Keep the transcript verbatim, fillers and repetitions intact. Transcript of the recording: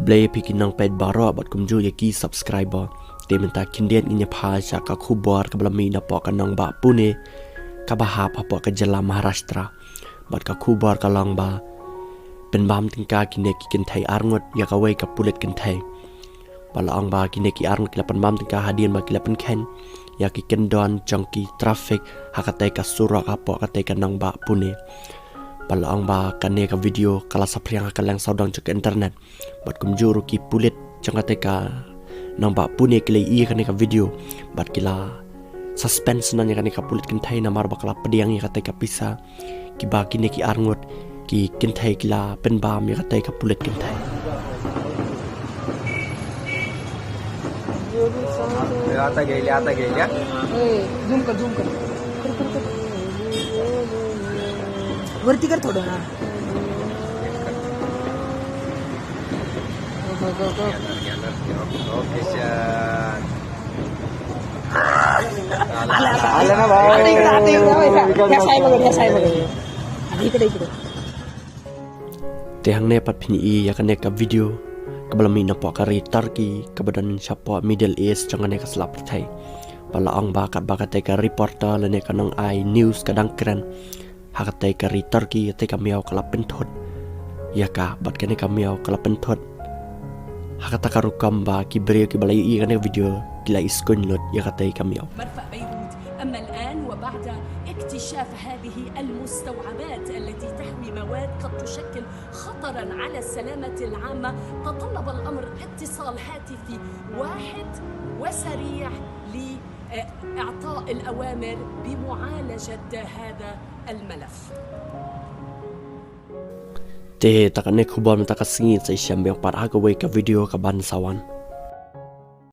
Khublei phi ki nongpeit baroh bad kumjuh ïa ki subscriber. Te mynta khyndiat ngin ïa phai sha ka khubor kaba la mih napoh ka nongbah Pune, kaba hap hapoh ka jylla Maharashtra. Bad ka khubor ka long ba pynbam tyngka kine ki kynthei arngut ïa kawei ka pulit kynthei. Ba la ong ba kine ki arngut ki la pynbam tyngka hadien ba ki la pynkheiñ ïa ki kyndon jong ki traffic ha katei ka surok hapoh katei ka nongbah Pune. Ba la ong ba kane ka video ka la saphriang ha ka liang sawdong jong ka internet. Bad kumjuh ruh ki pulit jong katei ka nongbah Pune ki la ïohi ïa kane ka video bad ki la suspend syndon ïa kane ka pulit kynthei namar ba ka la pdiang ïa katei ka pisa kiba kine ki arngut ki kynthei ki la pynbam ïa katei ka pulit kynthei. ले आता गई, ले आता गई क्या? जूम कर, जूम कर. वरती कर थोडं. हा. ओके सर. आलं ना भाऊ? इकडे, इकडे, आता इकडे, आता इकडे. ह्या साहेबाकडे, ह्या साहेबाकडे. आता इकडे, इकडे. Te hangne pat phin ïohi ïa kane ka video kaba la mih napoh ka ri Turkey kaba don shapoh Middle East jong kane ka sla pyrthei. Ba la ong ba katba katei ka reporter lane ka nongai news ka dang kren ha katei ka ri Turkey, katei ka miaw ka la pynthut ïa ka, bad kane ka miaw ka la pynthut ha kata ka rukom ba ki briew kiba la ïohi ïa kane ka video ki la iskuiñ lut ïa katei ka miaw. مرفأ بيروت. أما الآن وبعد اكتشاف هذه المستوعبات التي تحوي مواد قد تشكل خطرا على السلامة العامة، تطلب الأمر اتصال هاتفي واحد وسريع لإعطاء الأوامر بمعالجة هذا الملف. Te ta kane khubor mynta ka sngi sa ïashem biang pat ha kawei ka video kaban sa wan.